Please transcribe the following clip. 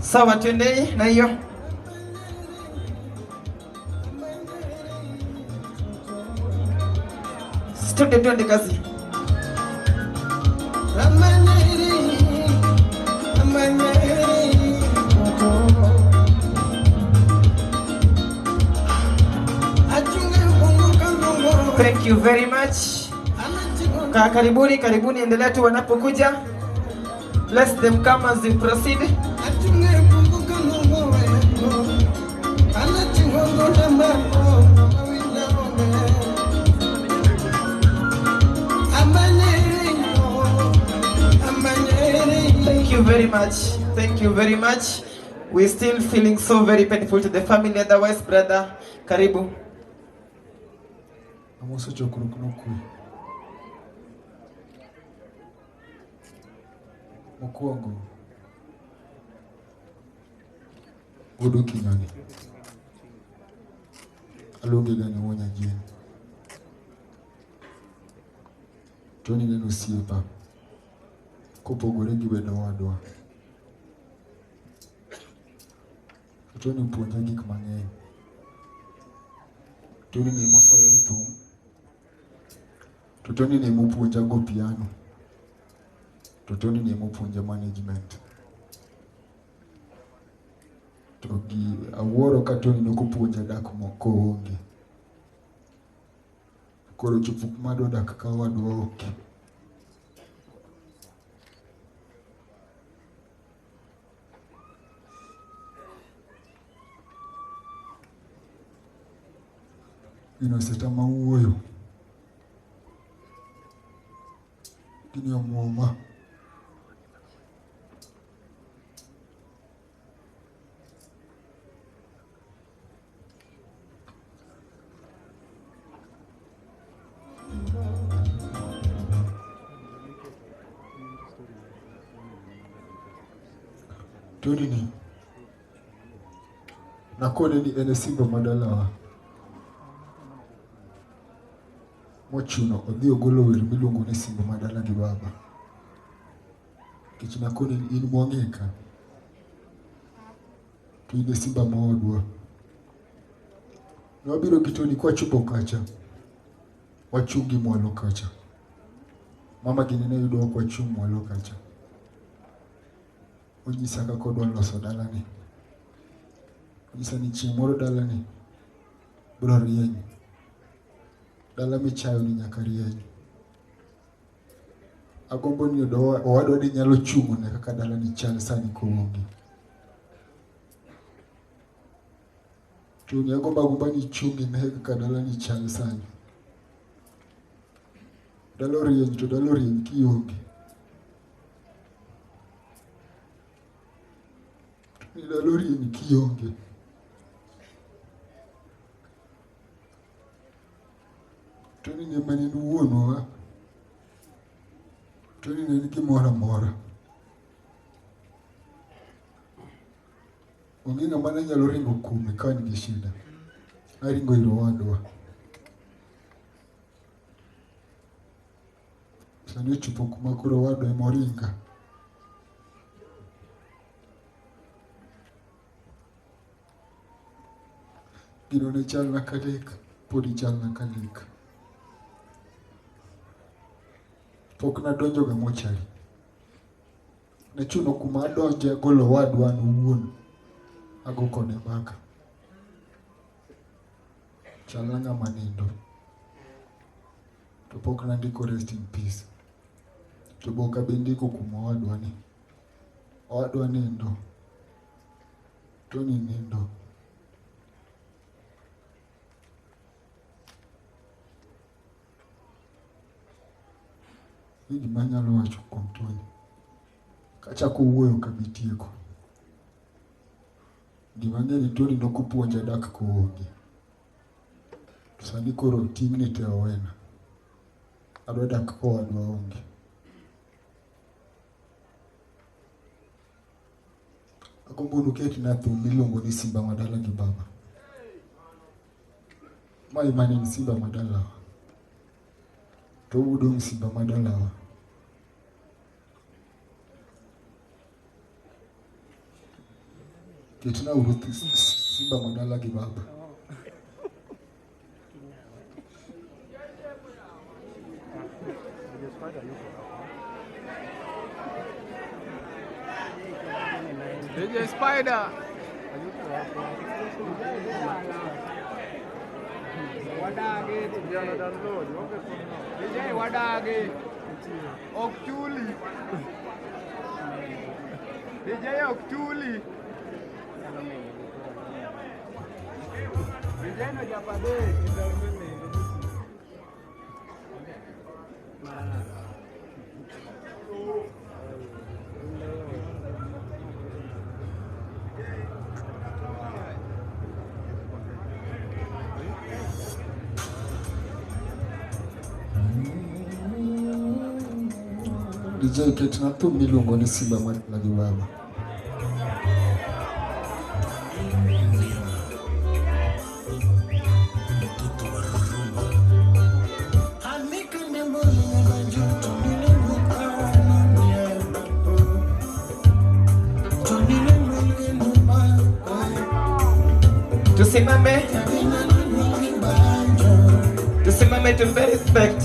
Sawa, twendeni na hiyo. Twende, twende kazi. Thank you very much. Karibuni, karibuni, endelea tu wanapokuja. Bless them come as you proceed. Thank you very much. Thank you very much. We're still feeling so very painful to the family. Otherwise, brother, karibu. Amoso chokruok nokwe. Mokwongo, wuod Okinyoni, aluonge ga ni wuon Nyajien. Tony ne en osiepa, kopogore gi bedo owadwa. To Tony opuonja gik mang'eny. Tony ne mosoyo e thum. To Tony ne mopuonja go piano. To Tony ne mopuonja management. To gi awuoro ka Tony nokopuonja dak moko onge. Koro chopo kuma adwa dak ka owadwa onge. Gino osetama wuoyo. Gini omuoma. Tony ni nakone ni en e simba ma dalawa mochuno odhi ogolo wer miluongo ni simba ma dala gi baba nikech nakone ni in mwang'e ka to in e simba ma odwa. Nwabiro gi Tony kwachopo kacha wachung' gi mwalo kacha. Mama gini ne yudowa kwachung' mwalo kacha. Onyisa kaka odwa loso dalani. Onyisa ni chieng' moro dalani biro rieny. Dala michayo ni nyaka rieny. Agombo ni owadwa ni nyalo chung'o ne kaka dalani chal sani koonge. Tony agombo agomba ni ichung' ine kaka dalani chal sani. Dala orieny to dala orieny kionge. Tony dala orieny kionge. Tony ne mane en wuonwa. Tony ne en gimoro amora. Onge ng'ama ne nyalo ringo kuome ka an gi shida. Aringo ir owadwa. Sani ochopo kuma koro owadwa ema oringa. Gino ne chalna ka lek, podi chalna ka lek. Pok nadonjoga mochari. Nachuno kuma adonje agolo owadwa an owuon. Ago kode mbaka. Chalna ng'ama nindo. To pok nandiko rest in peace. To be ok abi ndiko kuom owadwa ni. Owadwa nindo. Tony nindo. Ni gima anyalo wacho kuom Tony. Kachako wuoyo ok abi tieko. Gima ang'eyo ni Tony nokopuonja dak koonge. To sani koro ting'ni te owena. Adwa dak kowadwa onge. Agombo ni uketna thum miluongo ni Simba ma dala gi baba. Ma ema ne en Simba ma dalawa. To udong' Simba ma dalawa. Ketna uru Simba ma dala gi baba. DJ Spider. Wadagi. DJ wadagi. Ok chuli. DJ ok chuli. DJ no japade. DJ, ketna thum miluongo ni Simba ma dala gi baba. Tusimame, tusimame, tumpe respect.